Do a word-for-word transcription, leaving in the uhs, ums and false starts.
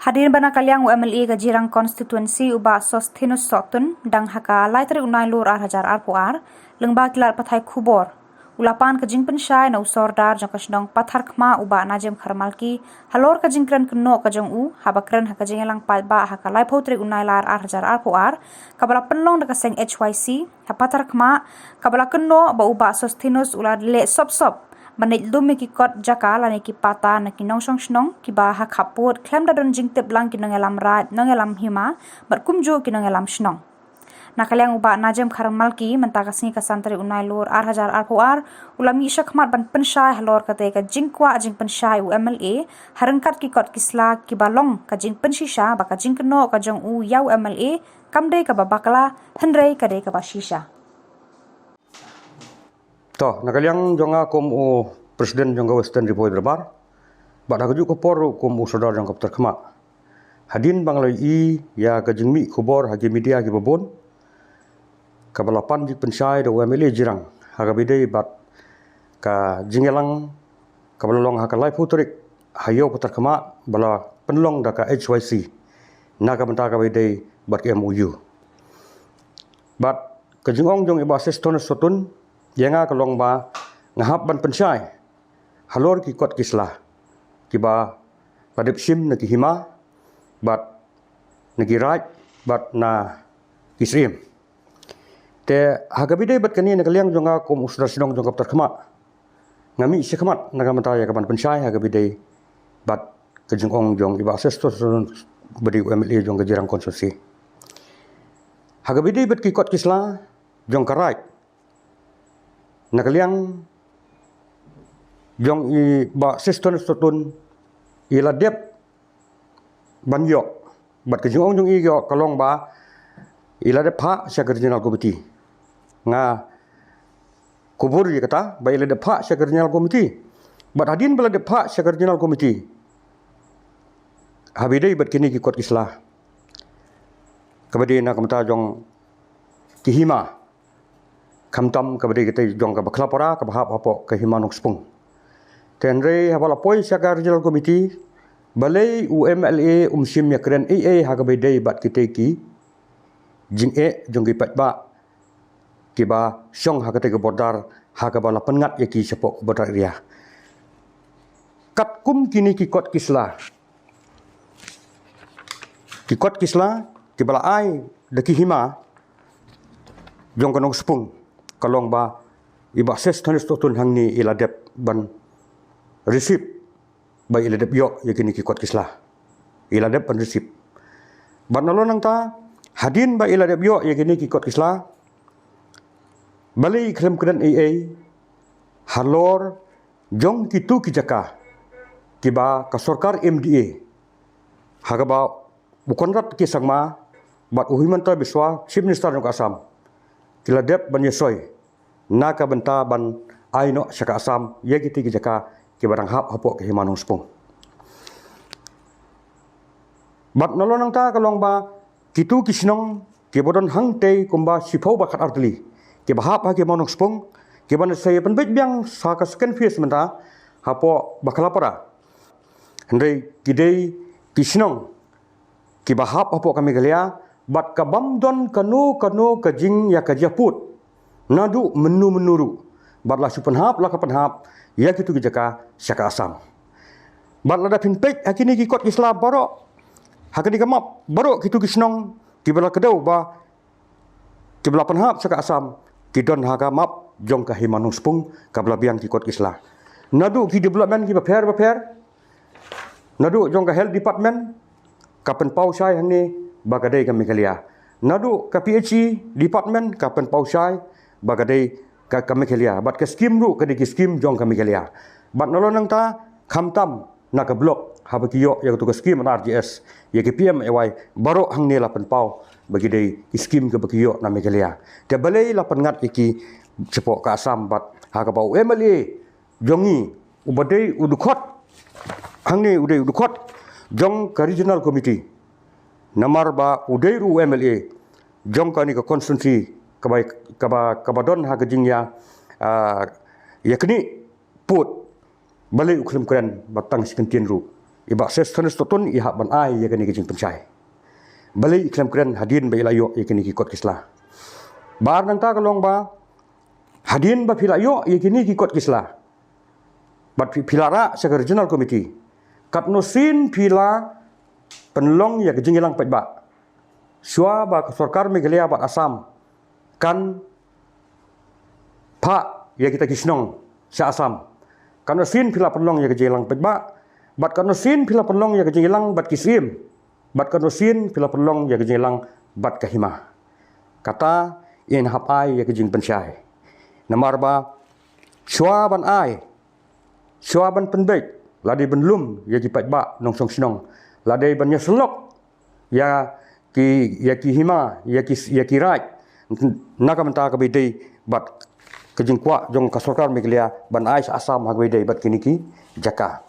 Hadien ba na ka liang u M L A ka Jirang Constituency u Bah Sosthenes Sohtun, dang ha ka lai tarik u Nailur ar hajar arphew ar, lyngba ki lad pathai khubor, u la pan ka jingpynshai na u Sordar jong ka shnong Patharkhmah u Bah Najem Kharmalki, halor ka jingkren kynnoh ka jong u, haba kren ha ka jingïalang paidbah ha ka laiphew tarik u Nailar ar hajar arphew ar, kaba la pynlong da ka seng H Y C ha Patharkhmah, kaba la kynnoh ba u Bah Sosthenes u la leh sop sop ban leit lum ïa ki kot jaka lane ki pata na ki nongshong shnong kiba ha khappud khlem da don jingtip lang ki nongïalam raid, nongïalam hima, bad kumjuh ki nongïalam shnong. Na ka liang u Bah Najem Kharmalki, mynta ka sngi ka san tarik u Nailur ar hajar arphew ar, u la mih shakhmat ban pynshai halor kata ka jingkwah jingpynshai u M L A ha ryngkat ki kot ki sla, kiba long ka jingpynshisha ba ka jingkynnoh ka jong u ïa u M L A kam dei kaba bakla, hynrei ka dei kaba shisha. To, na ka liang jong nga kum u President jong ka Western Ri Bhoi Dorbar, bad ha kajuh ka por ruh kum u Sordar jong ka Patharkhmah, hadien ba nga la ïohi ïa ka jingmih khubor ha ki media kiba bun, kaba la pan jingpynshai da u M L A Jirang ha kaba ïadei bad ka jingïalang kaba la long ha ka laiphew tarik ha Ïew Patharkhmah, ba la pynlong da ka H Y C na ka bynta kaba ïadei bad ka M O U. Bad ka jingong jong i Bah Sosthenes Sohtun ïa nga ka long ba nga hap ban pynshai halor ki kot ki sla kiba la dep shim na ki hima, bad na ki raid, bad na ki syiem. Te ha kaba ïadei bad kane, na ka liang jong nga kum u Sordar shnong jong ka Patharkhmah, nga mih shakhmat na ka bynta ïa ka ban pynshai ha kaba ïadei bad ka jingong jong i Bah Sosthenes Sohtun, ba dei u M L A jong ka Jirang Constituency. Ha kaba ïadei bad ki kot ki sla jong ka raid, na ka liang jong i Bah Sosthenes Sohtun, i la dep ban ïoh, bad ka jingong jong i ïoh ka long ba i la dep phah sha ka Regional Committee. Nga kubur ïa kata ba i la dep phah sha ka Regional Committee. Bad hadien ba la dep phah sha ka Regional Committee, haba ïadei bad kine ki kot ki sla, kaba dei na ka bynta jong ki hima, khamtam kaba dei katei jong ka Bakhlapara kaba hap hapoh ka hima Nongspung. Te hynrei haba la poi sha ka Regional Committee, balei u M L A um shym ïakren ei ei ha kaba ïadei bad kitei ki jingeh jong ki paidbah kiba shong ha katei ka border, ha kaba la pynngat ïa ki shapoh ka border area. Katkum kine ki kot ki sla, ki kot ki sla kiba la ai da ki hima jong ka Nongspung, ka long ba i Bah Sosthenes Sohtun hangne i la dep ban receive, ba i la dep ïoh ïa kine ki kot ki sla. I la dep ban receive. Bad nalor nangta, hadien ba i la dep ïoh ïa kine ki kot ki sla, balei i khlem kren ei ei halor jong kitu ki jaka kiba ka sorkar M D A, ha kaba u Conrad K Sangma bad u Himanta Biswa, Chief Minister jong ka Assam, ki la dep ban ïasoi na ka bynta ban ai noh sha ka Assam ïa kitei ki jaka kiba dang hap hapoh ka hima Nongspung. Bad nalor nangta ka long ba kitu ki shnong kiba don hangtei kumba shiphew ba khatar tylli kiba hap ha ka hima Nongspung, kiba na sa ïa pynbeit biang sa ka second phase mynta hapoh Bakhlapara. Hynrei ki dei ki shnong kiba hap hapoh ka Meghalaya, bad ka bym don kano kano ka jingïakajia pud naduh mynno mynno ruh, bad la shu pynhap la ka pynhap ïa kitu ki jaka sha ka Assam. Bad lada phin peit ha kine ki kot ki sla baroh, ha kane ka map baroh kitu ki shnong kiba la kdew ba kiba la pynhap sha ka Assam, ki don ha ka map jong ka hima Nongspung kaba la biang ki kot ki sla. Naduh ki development kiba pher ba pher, naduh jong ka health department, ka pynpaw shai hangne ba ka dei ka Meghalaya. Naduh ka P H E department ka pynpaw shai ba ka dei ka, ka Meghalaya. Bad ka scheme ruh ka dei ki scheme jong ka Meghalaya. Bad nalor nangta, khamtam na ka block, haba ki ïoh ïa katu ka scheme R G S, ïa ki P M A Y, baroh hangne la pynpaw ba ki dei ki scheme kaba ki ïoh na Meghalaya. Te balei la pynngat ïa ki shapoh ka Assam, bad ha kaba u M L A jong ngi uba dei u dkhot, hangne u dei u dkhot jong ka Regional Committee, namar ba u dei ruh u M L A jong kane ka constituency kaba, kaba, kaba don ha ka jingïa, ah, ïa kane pud, balei u khlem kren ba tang shi kyntien ruh? i Bah Sosthenes Sohtun i hap ban ai ïa kane ka jingpynshai. Balei i khlem kren hadien ba i la ïoh ïa kine ki kot ki sla? Bad nangta ka long ba hadien ba phi la ïoh ïa kine ki kot ki sla, bad phi, phi la rah sha ka regional committee, katno sien phi la pynlong ïa ka jingïalang paidbah shuwa ba ka sorkar Meghalaya bad Assam kan phah ïa kita ki shnong sha Assam? Katno sien phi la pynlong ïa ka jingïalang paidbah, bad katno sien phi la pynlong ïa ka jingïalang bad ki syiem, bad katno sien phi la pynlong ïa ka jingïalang bad ka hima? Kata yn hap ai ïa ka jingpynshai. Namar ba shuwa ban ai, shuwa ban pynbeit, lada ban lum ïa ki paidbah nongshong shnong, lada ban ïasyllok ïa ki, ïa ki hima, ïa ki, ïa ki raid na ka bynta kaba ïadei bad ka jingkwah jong ka sorkar Meghalaya ban ai sha Assam ha kaba ïadei bad kine ki jaka.